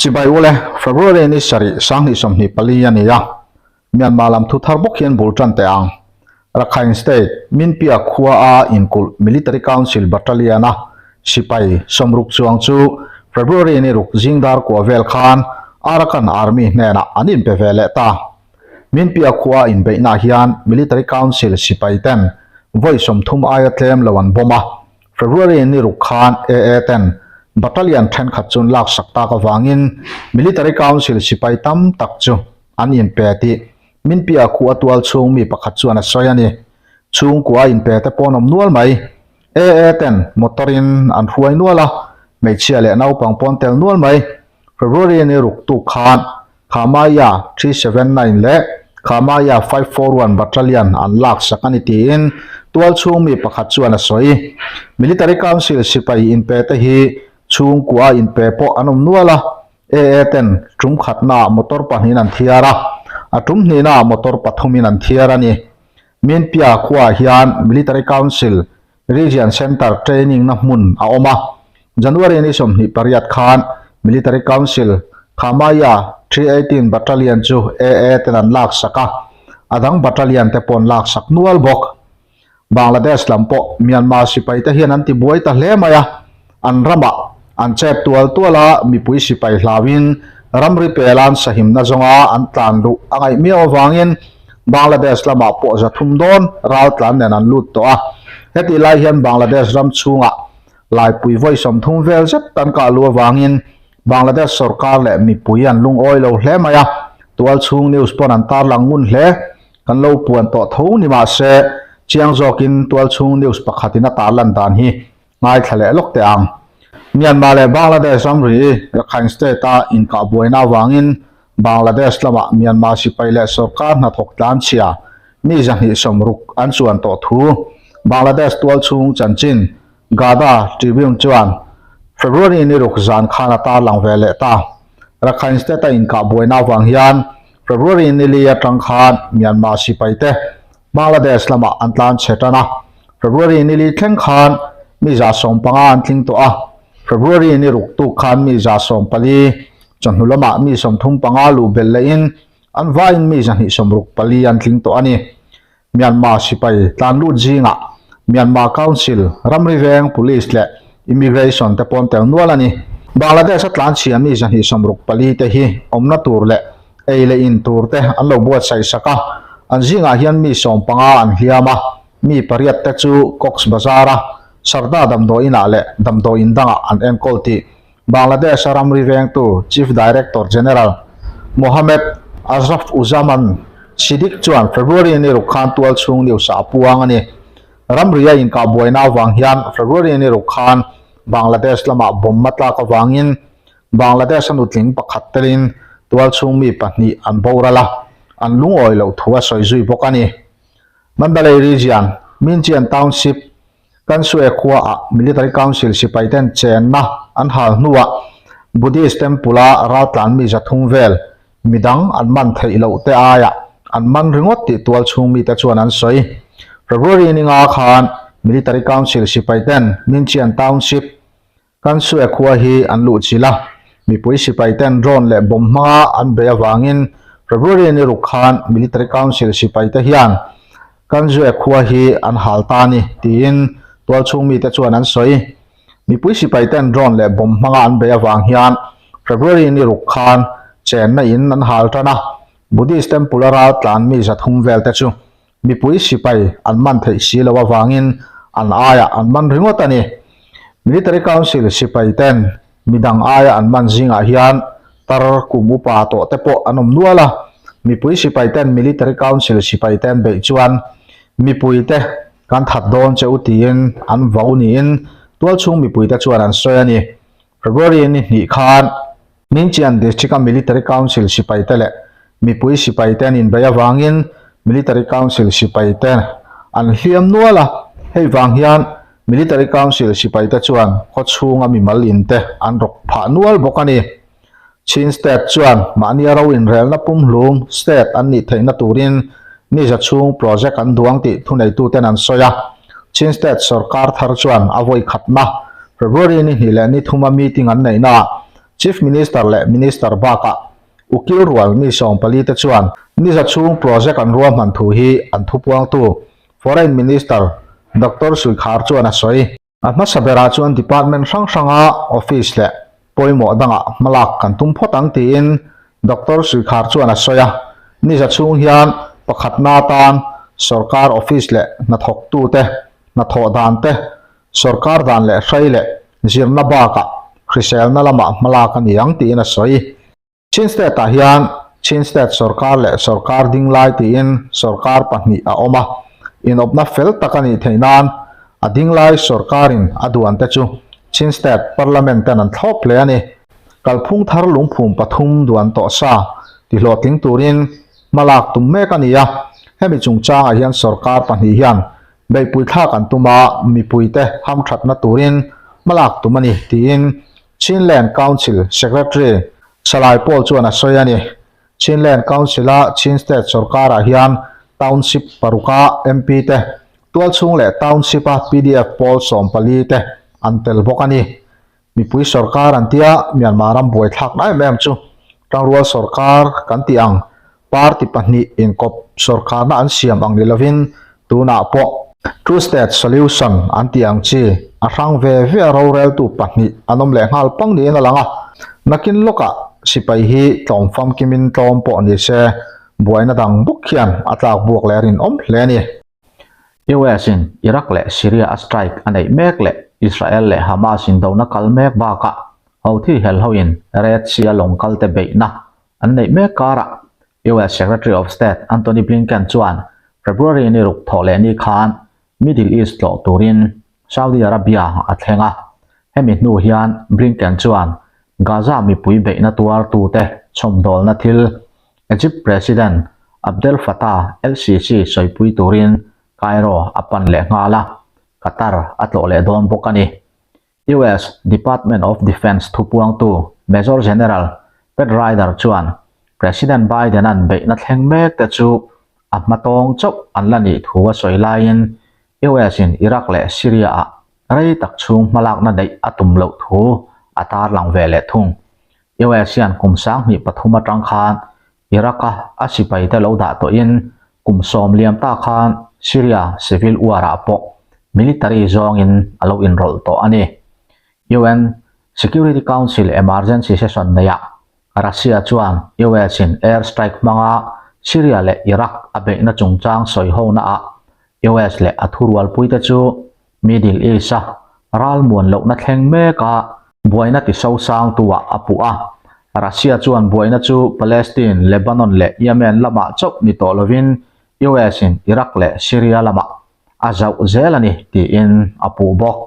Chibai ule, February ni sarih 2024 a ni a, Myanmar lam thu thar bawk hian bul tan teh ang. Rakhine State, Minpia khua a inkulh Military Council Battalion a sipai 60 chuang chu February ni ruk zingdar kua vel khan Arakan Army hnenah an inpe ve leh ta. Minpia khua inbeihnaah hian Military Council sipai ten vawi 30 aia tlem lo an bawm a, February ni ruk khan AA ten Battalion thenkhat chu an laksak tak avangin Military Council sipai tam tak chu an inpe tih Minpia khua tual chhung mi pakhat chuan a sawi a ni. Chhungkua inpe te pawh an awm nual mai. AA ten motor in an hruai nual a, hmeichhia leh naupang pawh an tel nual mai. February ni ruk tuk khan Khamaya 379 leh Khamaya 541 Battalion an laksak a ni tiin tualchhung mi pakhat chuan a sawi. Military Council sipai inpe te hi chhungkua inpe pawh an awm nual a, AA ten tum khatnaah motor pahnihin an thiar a, a tum hnihnaah motor pathumin an thiar a ni. Minpia khuaah hian Military Council Region Centre training na hmun a awm a, January ni 28 khan Military Council Khamaya 318 Battalion chu AA ten an laksak a, a dang battalion te pawh an laksak nual bawk. Bangladesh lam pawh Myanmar sipai te hian an ti buai ta hle mai a, an ramah an chep tual tual a, mipui sipai hlauin ramri pelan sahimna zawnga an tlan luh a ngaih miau avangin Bangladesh lamah pawh 300 dawn ral tlan nen an lut tawh a. Hetih lai hian Bangladesh ram chhungah laipui vawi 30 vel zet an kah luh avangin Bangladesh sorkar leh mipui an lungawi lo hle mai a, tual chhung news pawn an tarlang ngun hle. Kan lo puan tawh tho ni mah se, chiang zawkin tual chhung news pakhatin a tarlan dan hi ngaithla leh lawk teh ang. Myanmar leh Bangladesh ramri Rakhine State-a inkah buaina avangin Bangladesh lamah Myanmar sipai leh sorkar hnathawk tlanchhia mi 260 an chuan tawh thu Bangladesh tualchhung chanchin Gada Tribune chuan February ni ruk zan khan a tarlang ve leh ta. Rakhine State-a inkah buaina avang hian February ni li atang khan Myanmar sipai te Bangladesh lamah an tlanchhe tan a, February ni li thleng khan mi 150 an tling tawh a, February ni ruk tuk khan mi 114, chawhnu lamah mi 35 luh belh lehin an vaiin mi 264 an tling tawh a ni. Myanmar sipai tlan lut zingah Myanmar Council, ramri veng, Police leh Immigration te pawn tel nual a ni. Bangladesh a tlanchhia mi 264 te hi awmna tur leh ei leh in tur te an lo buatsaih sak a, an zingah hian mi 15 an hliam a, mi pariat te chu Cox's Bazar a Sarda damdawi inah leh damdawi in dangah an enkawl tih Bangladesh a ramri vengtu Chief Director General Mohammed Ashraf Uzzaman Siddiq chuan February ni ruk khan tual chhung news ah a puang a ni. Ramri a inkah buaina avang hian February ni ruk khan Bangladesh lamah bomb a tlak avangin Bangladesh a nutling pakhat telin tual chhung mi pahnih an boral a, an lungawi loh thu a sawi zui bawk a ni. Mandalay Region, Minchian Township, Kansue khuaah Military Council sipai ten chenna an hal hnuah Buddhist Temple-a raltlan mi 300 vel midang an man theih loh te aiah an man ringawt tih tual chhung mite chuan an sawi. February ni nga khan Military Council sipai ten Minchian Township, Kansue khua hi an luh chilh a, mipui sipai ten drone leh bomb hmanga an bei avangin February ni ruk khan Military Council sipai te hian Kanzue khua hi an hal ta ni tiin tualchhung mite chuan an sawi. Mipui sipai ten drone leh bomb hmanga an bei avang hian February ni ruk khan chenna in an hal tan a, Buddhist temple a ral tlan mi 300 vel te chu mipui sipai an man theih si lo avangin an aiah an man ringawt a ni. Military Council sipai ten midang aia an man zingah hian tar kum upa tawh te pawh an awm nual a, mipui sipai ten Military Council sipai ten beih chuan mipui te kan that dawn che u tiin an vau niin tualchhung mipui te chuan an sawi a ni. February ni hnih khan Minchian District-a Military Council sipai te leh mipui sipai te an inbeih avangin Military Council sipai te an hliam nual a, hei vang hian Military Council sipai te chuan khaw chhunga mimal in te an rawk phah nual bawk a ni. Chin State chuan mahnia ro inrelna pumhlum state an nih theihna turin ni za chhung project an duang tih thuneituten an sawi a. Chin State sorkar thar chuan a vawi khatna February ni hnih leh ni thuma meeting an neihnaah. Chief Minister leh Minister bakah ukil rual mi 40 te chuan niza chhung project an ruahman thu hi an thupuangtu Foreign Minister Doctor Suikhar chuan a sawi. A hmasa berah chuan department hrang hranga office leh pawimawh dangah hmalak kan tum phawt ang tiin Doctor Suikhar chuan a sawi a. Niza chhung hian pakhatna atan sorkar office leh hnathawktute hnathawh dan te, sorkar dan leh hrei leh zirna bakah hriselna lamah hmalak a ni ang tiin a sawi. Chin State ah hian Chin State sorkar leh sorkar ding lai tiin sorkar pahnih a awm a, inawpna fel tak a nih theih nan a ding lai sorkarin a duan te chu Chin State Parliament ten an thlawp hle a ni. Kalphung thar lungphum pathum duan tawh sa tihlawhtling turin hmalak tum mek a ni a, hemi chungchangah hian sorkar pahnih hian beihpui thlak an tum a, mipuite hamthatna turin hmalak tum a ni tiin Chinland Council Secretary Salai Paul chuan a sawi a ni. Chinland Council-a Chin State sorkarah hian Township paruka MP te, tualchhung leh Township-a pdf pawl 14 te an tel bawk a ni. Mipui sorkar an tia Myanmar ram buaithlakna em em chu Tangrual sorkar kan tih ang Party pahnih inkawp sorkarna an siam ang ni lovin tunah pawh Two State Solution an tih ang chi a hrang ve ve a roreltu pahnih an awm leh nghal pang niin a lang a. Nakin lawkah sipai hi tlawm famkimin tlawm pawh ni se buaina dang bawk hian a tlak buak leh rinawm hle a ni. US in Iraq leh Syria a strike a neih mek leh Israel leh Hamas indona kal mek bakah Houthi helhoin Red Sea a lawng kalte beihna An neih mek karah US Secretary of State Antony Blinken chuan February ni ruk thawh leh ni khan Middle East tlawh turin Saudi Arabia a thleng a. Hemi hnu hian Blinken chuan Gaza mipui beihna tuartute chhawmdawlna thil Egypt President Abdel Fattah el-Sisi sawipui turin Cairo a pan leh nghal a, Qatar a tlawh leh dawn bawk a ni. US Department of Defense thupuangtu Major General Pat Ryder chuan President Biden-a'n beihna thleng mek te chu a hmatawng chauh an la nih thu a sawi laiin US-in Iraq leh Syria-ah rei tak chhung hmalakna neih a tum loh thu a tarlang ve leh thung. US hian kum 2003 atang khan Iraq-a a sipaite lo dah tawhin kum sawm liam ta khan Syria civil war-ah pawh military zawngin a lo inrawlh tawh a ni. UN Security Council emergency session neihah Russia chuan US-in air strike hmanga Syria leh Iraq a beihna chungchang sawihonaah US leh a thurualpuite chu Middle East-a ralmuan lohna thleng meka buaina ti sosangtu-ah a puh a. Russia chuan buaina chu Palestine, Lebanon leh Yemen lamah chauh ni tawh lovin US-in Iraq leh Syria lamah a zauh zel a ni tiin a puh bawk.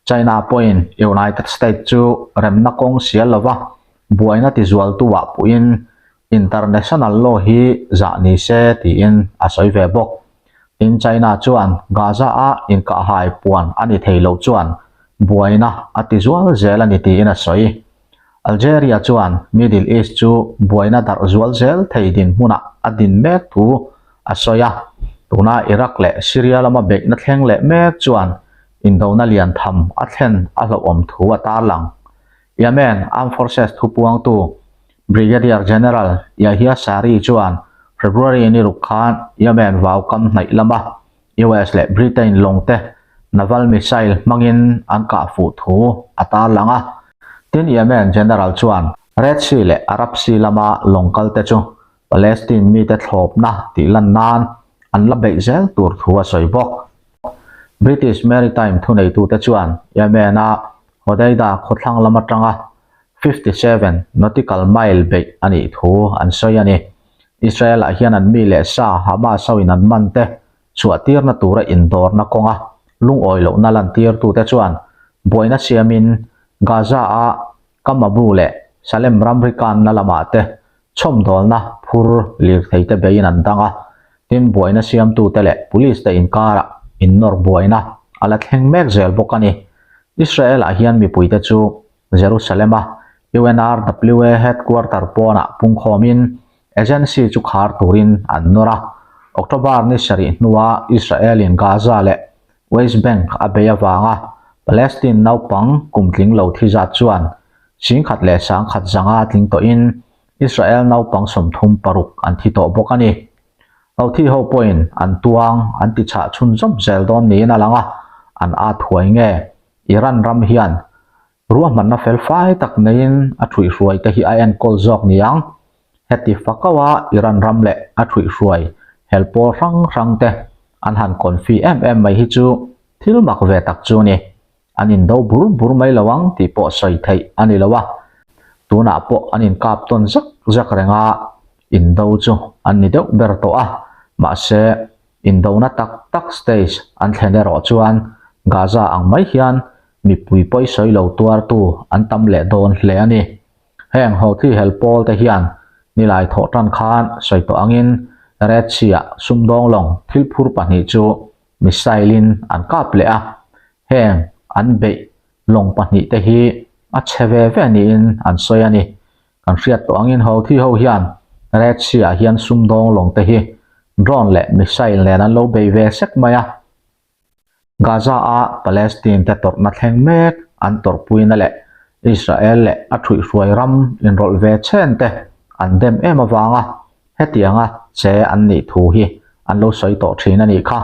China pawhin United States chu remna kawng sial lova buaina tizualtu-ah puhin International law hi zah ni se tiin a sawi ve bawk. Tin, China chuan Gaza-a inkahhai puan a ni thei lo chuan buaina a ti zual zel a ni tiin a sawi. Algeria chuan Middle East chu buaina darh zual zel thei dinhmunah a din mek thu a sawi a, tuna Iraq leh Syria lama beihna thleng leh mek chuan indona lian tham a thlen a hlauhawm thu a tarlang. Yemen Armed Forces thupuangtu Brigadier General Yahya Saree chuan February ni ruk khan Yemen vau kam hnaih lama US leh Britain lawng te naval missile hmangin an kah fuh thu a tarlang a. Tin Yemen General chuan Red Sea leh Arab Sea lama lawng kal te chu Palestine mite thlawpna tih lan nan an la beih zel tur thu a sawi bawk. British Maritime thuneitute chuan Yemen-a Hodeidah khawthlang lam atanga 57 nautical mile beih a nih thu an sawi a ni. Israel-ah hian an mi leh sa Hamas hoin an man te chhuahtirna tura indawrna kawnga lungawi lohna lantirtute chuan buaina siamin Gaza-a Kamabu leh Salem ramri kanna lamah te chhawmdawlna phur lirtheite beiin an dang a, tin buaina siamtute leh police te inkarah innawr buaina a la thleng mek zel bawk a ni. Israel-ah hian mipuite chu Jerusalem-a UNRWA headquarter pawnah pungkhawmin agency chu khar turin an nawr a, October ni sarih hnua Israel-in Gaza leh West Bank a bei avanga Palestine naupang kumtling lo thi zat chuan. 11,100 tling tawhin Israel naupang 36 an thi tawh bawk a ni. Houthi ho pawhin an tuang an ti chhah chhunzawm zel dawn niin a lang a, an at huai nge Iran ram hian Ruahmanna felfai tak neiin a thuihhruai te hi a enkawl zawk ni ang. Heti fakaua Iran ram leh a thuihhruai hel pawl hrang hrang te an han confi em em mai hi chu thil mak ve tak chu ni. An indo bur bur mai lo ang tih pawh sawi theih a ni lo a. Tunah pawh an inkap tawn zak zak reng a, indo chu an ni deuh ber tawh a, mahse indona tak tak stage an thlen erawh chuan Gaza ang mai hian Mipui pawi sawi lo tuartu an tam leh dawn hle a ni. Heng Houthi hel pawl te hian nilai thawh tan khan sawi tawh angin Red Sea-ah sumdawng lawng thil phur pahnih chu missile-in an kap leh a. Heng an beih lawng pahnih te hi a chhe ve ve niin an sawi a ni. Kan hriat tawh angin Houthi ho hian Red Sea-ah hian sumdawng lawng te hi drone leh missile nen an lo bei ve sek mai a. Gaza-a Palestine te tawrhna thleng mek an tawrhpuina leh Israel leh a thuihhruai ram inrawlh ve chhen te an dem em avanga hetianga che an nih thu hi an lo sawi tawh thin a nih kha.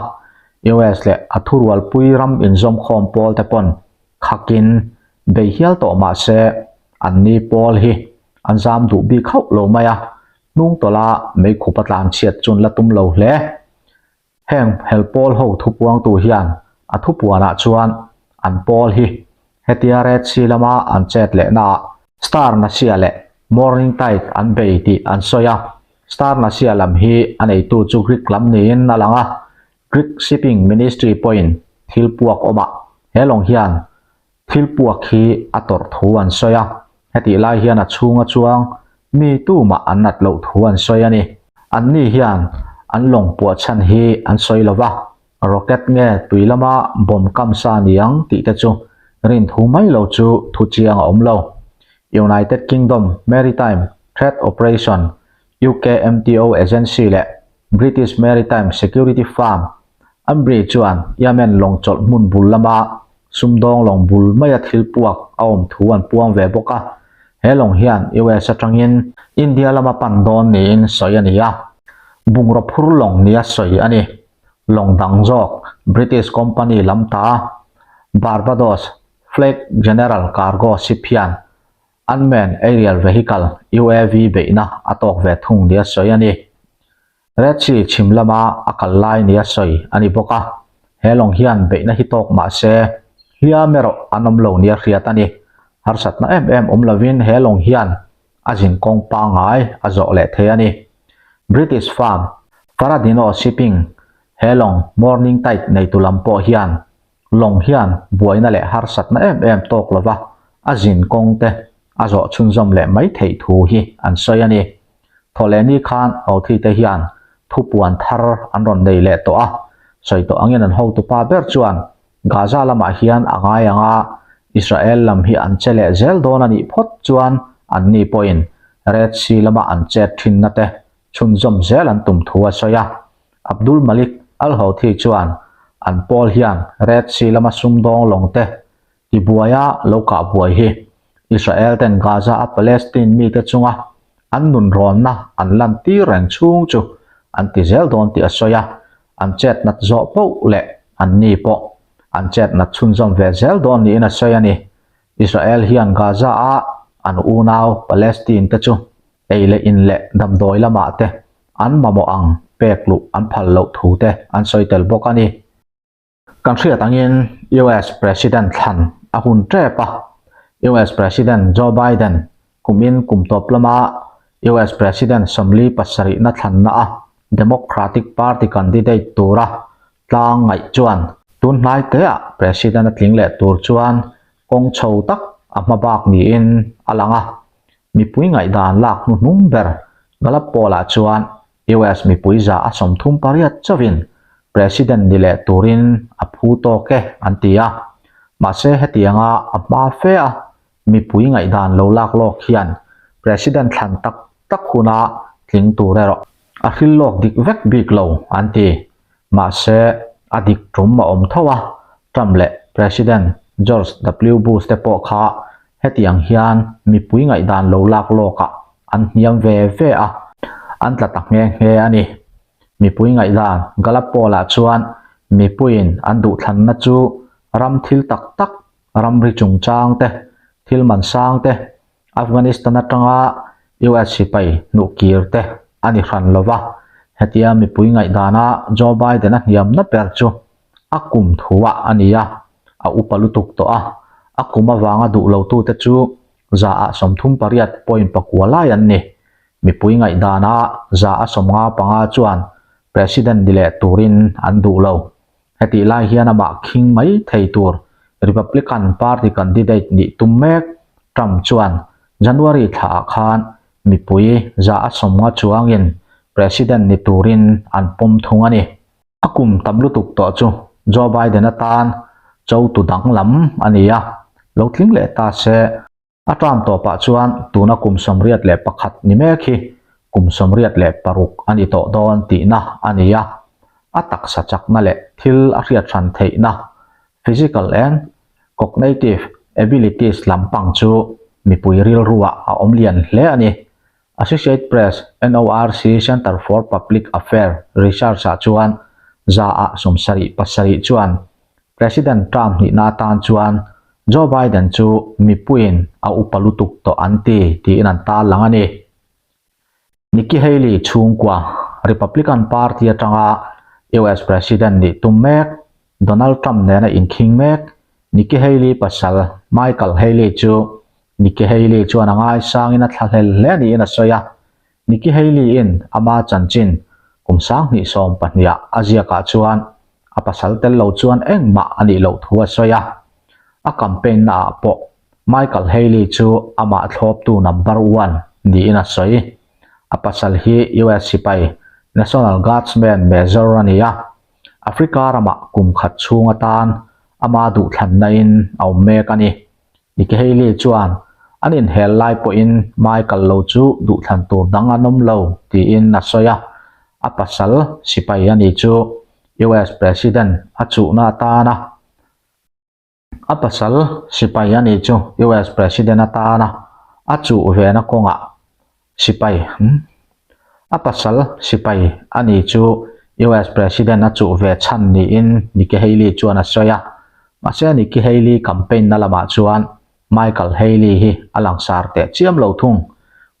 US leh a thurualpui ram inzawmkhawm pawl te pawn khakin bei hial tawh mah se anni pawl hi an zam duh bik hauh lo mai a, hnung tawla meikhup a tlanchhiat chun la tum lo hle. Heng hel pawl ho thupuangtu hian a thupuanah chuan an pawl hi hetia Red Sea lama an chet lehnaah Star Nasia leh Morning Tide an bei tih an sawi a. Star Nasia lam hi a neitu chu Greek lam niin a lang a, Greek Shipping Ministry pawhin thil puak awmah he lawng hian Thil puak hi a tawrh thu an sawi a, hetih lai hian a chhunga chuang mi tumah an nat loh thu an sawi a ni. Anni hian an lawng puah chhan hi an sawi lo va, rocket nge tui lama bomb kam sa ni ang tih te chu rin thu mai lo chu thu chiang a awm lo. United Kingdom Maritime Threat Operation, UKMTO, agency leh British Maritime Security Firm, Ambrey chuan Yemen lawng chawlh hmun bul lama sumdawng lawng bul maia thil puak a awm thu an puang ve bawk a, he lawng hian US atangin India lama pan dawn niin sawi a ni a, bungraw phur lawng nia sawi a ni. Lawng dang zawk British company lam ta Barbados Flag General Cargo ship hian Unmanned Aerial Vehicle, UAV, beihna a tawk ve thung nia sawi a ni. Red Sea chhim lama a kal lai nia sawi a ni bawk a, he lawng hian beihna hi tawk mah se hliam erawh an awm lo nia hriat a ni. Harsatna em em awm lovin he lawng hian a zin kawng pangngai a zawh leh thei a ni. British firm Faradino Shipping he lawng Morning Tide neitu lam pawh hian Lawng hian buaina leh harsatna em em tawk lova a zin kawng te a zawh chhunzawm leh mai theih thu hi an sawi a ni. Thawhlehni khan Houthi te hian thupuan thar an rawn nei leh tawh a, sawi tawh angin an hotupa ber chuan Gaza lamah hian a ngai ang a, Israel lam hi an che leh zel dawn a nih phawt chuan anni pawhin Red Sea lama an chet thinna te chhunzawm zel an tum thu a sawi a. Abdul Malik al-Houthi chuan an pawl hian Red Sea lama sumdawng lawng te tibuaia lo kah buai hi Israel ten Gaza a Palestine mite chunga an nunrawnna an lantir reng chhung chu an ti zel dawn tih a sawi a, an chet nat zawh poh leh anni pawh an chet nat chhunzawm ve zel dawn niin a sawi a ni. Israel hian Gaza a an unau Palestine te chu ei leh in leh damdawi lamah te an mamawh ang pek luh an phal loh thu te an sawi tel bawk a ni. Kan hriat angin US President thlan a hun tep a, US President Joe Biden kumin kum tawp lama US President 47 na thlanna a Democratic Party candidate tura tlang ngaih chuan tun hnai teah President a tling leh tur chuan kawng chho tak a hma bak niin a lang a. Mipui ngaihdan lak hnuhnung ber Gallup poll-ah chuan US mipui za a 38 chauhin President ni leh turin a phu tawk e an ti a. Mahse hetianga a hma fe a mipui ngaihdan lo lak lawk hian President thlan tak tak huna tling tur erawh a hril lawk dik vek bik lo an ti. Mahse a dik tum a awm tho a, Trump leh President George W Bush te pawh kha. Hetiang hian mipui ngaihdan lo lak lawkah an hniam ve ve a, an tla ta nghe nghe a ni. Mipui ngaihdan Gallup poll-ah chuan mipuiin an duhthlanna chu ram thil tak tak, ramri chungchang te, thil man sang te, Afghanistan atanga US sipai hnuhkir te a ni hran lo va. Hetia mipui ngaihdana Joe Biden-a hniamna ber chu a kum thuah a ni a, a upa lutuk tawh a, a kum avanga duh lotute chu zaah 38 point pakua lai an ni. Mipui ngaihdana za a 55 chuan President ni leh turin an duh lo. Hetih lai hian amah khing mai thei tur Republican Party candidate nih tum mek Trump chuan January thlaah khan mipui za a 50 chuangin President ni turin an pawm thung a ni. A kum tam lutuk tawh chu Joe Biden atan chotu danglam a ni a, lo tling leh ta se. A term tawpah chuan tuna kum 81 ni mek hi kum 86 a ni tawh dawn tihna a ni a, a taksa chakna leh thil a hriat hran theihna, physical and cognitive abilities, lampang chu mipui rilruah a awm lian hle a ni. Associate Press NORC Center for Public Affair Research-ah chuan zaah 77 chuan President Trump nihna atan chuan Joe Biden chu mipuiin a upa lutuk tawh an ti tiin an tarlang a ni. Nikki Haley chhungkua Republican Party atanga US President nih tum mek Donald Trump nena inkhing mek Nikki Haley pasal Michael Haley chu Nikki Haley chuan a ngaisangin a thlahlel hle niin a sawi a. Nikki Haley-in ama chanchin kum 2012-ah a ziakah chuan a pasal tel lo chuan engmah a nih loh thu a sawi a. A campaign naah pawh Michael Haley chu amah thlawptu number one niin a sawi. A pasal hi US sipai National Guardsman Major a ni a. Africa ramah kum khat chhung atan ama duhthlanna-in a awm mek a ni. Nikki Haley chuan an inhel lai pawhin Michael lo chu duhthlan tur dang an awm lo tiin a sawi a, a pasal sipai a ni chu US President a chuhna atana a pasal sipai a ni chu US President atana a chuh vena kawngah sipai a pasal sipai a ni chu US President a chuh ve chhan niin Nikki Haley chuan a sawi a. Mahse Nikki Haley campaign na lamah chuan Michael Haley hi a langsar teh chiam lo thung.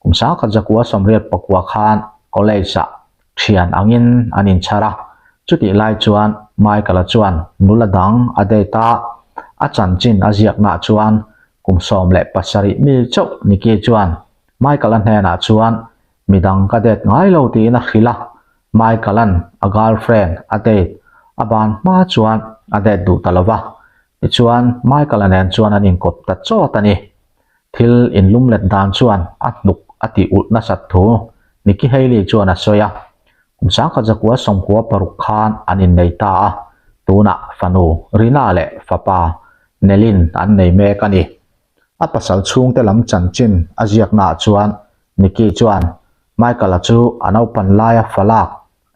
Kum 1989 khan college ah thian angin an inchhar a, chutih lai chuan Michael-a chuan nula dang a date a, a chanchin a ziaknaah chuan kum 17 mi chauh Nikki chuan Michael-a hnenah chuan midang ka date ngai lo tiin a hrilh a, Michael-a'n a girlfriend a date a ban hma chuan a date duh ta lo va, tichuan Michael-a nen chuan an inkawp ta chawt a ni. Thil inlum let dan chuan a hnuk a tih ulh nasat thu Nikki Haley chuan a sawi a, kum 1996 khan an innei ta a, tunah fanu Rina leh fapa Nelin an nei mek a ni. A pasal chhungte lam chanchin a ziaknaah chuan Nikki chuan Michael-a chu a naupan laia falak,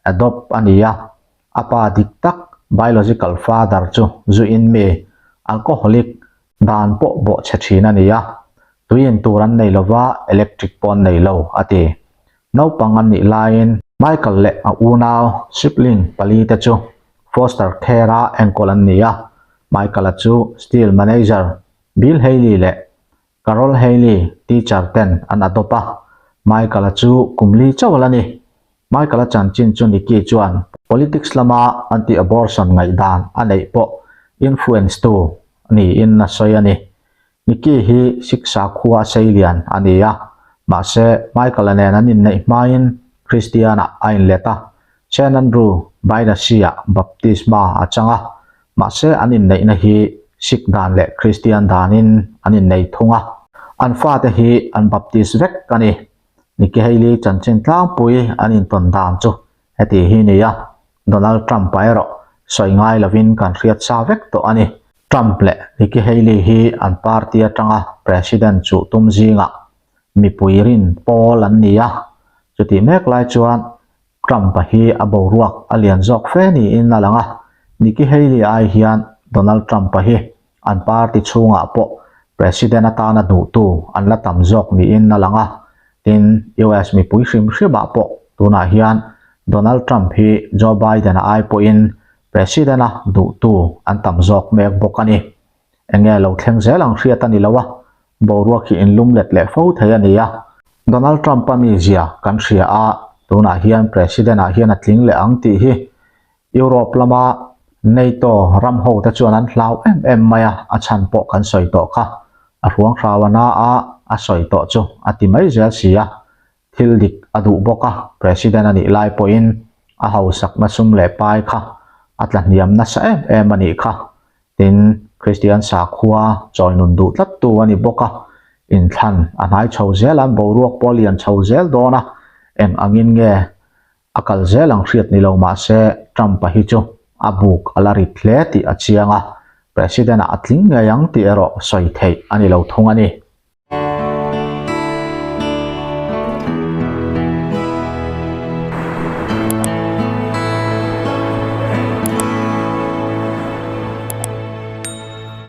adopt, a ni a, a pa dik tak, biological father, chu zuin mi, alcoholic, dan pawh bawh chhe thin a ni a, tuiin tur an nei lova, electric pawh an nei lo, a ti. Naupang an nih laiin Michael leh a unau, sibling, pali te chu foster care-a enkawl an ni a, Michael-a chu steel manager Bill Haley leh Carol Haley teacher ten an adopt a, Michael-a chu kum li chauh a la ni. Michael-a chanchin chu Nikki chuan politics lama anti-abortion ngaihdan a neih pawh influence tu niin a sawi a ni. Nikki hi Siksa khua a sei lian a ni a, mahse Michael-a nen an inneih hmain Christian-ah a inlet a, Saint Andrew By-the-Sea-ah baptisma a chang a, mahse an inneihna hi Sikh dan leh Christian danin an innei thung a, an fate hi an baptist vek a ni. Nikki Haley chanchin tlangpui an intawn dan chu heti hi ni a, Donald Trump-a erawh sawi ngai lovin kan hriat sa vek tawh a ni. Trump leh Nikki Haley hi an party atanga president chuh tum zingah mipui rin pawl an ni a, chutih mek lai chuan Trump-a hi a boruak a lian zawk fe niin a lang a, Nikki Haley ai hian Donald Trump-a hi an party chhungah pawh President atana duhtu an la tam zawk niin a lang a, tin US mipui hrim hrimah pawh tunah hian Donald Trump hi Joe Biden-a ai pawhin President-a duhtu an tam zawk mek bawk a ni. Enge lo thleng zel ang hriat a ni lo a, boruak hi inlum let leh fo thei a ni a. Donald Trump-a mizia kan hria a, tunah hian President-ah hian a tling leh ang tih hi Europe lama NATO ram hote chuan an hlau em em mai a, a chhan pawh kan sawi tawh kha. A hruang hrau a na a, a sawi tawh chu a ti mai zel si a. Thil dik a duh bawk a, President a nih lai pawhin a hausakna sum leh pai kha a tla hniam nasa em em a nih kha. Tin, Kristian sakhua chawi nun duh tlattu a ni bawk a, inthlan a hnai chho zel a, boruak pawh a lian chho zel dawn a, eng angin nge A kal zel ang hriat ni lo mah se Trump-a hi chu a buk a la rit hle tih a chiang a, President-ah a tling ngei ang tih erawh sawi theih a ni lo thung a ni.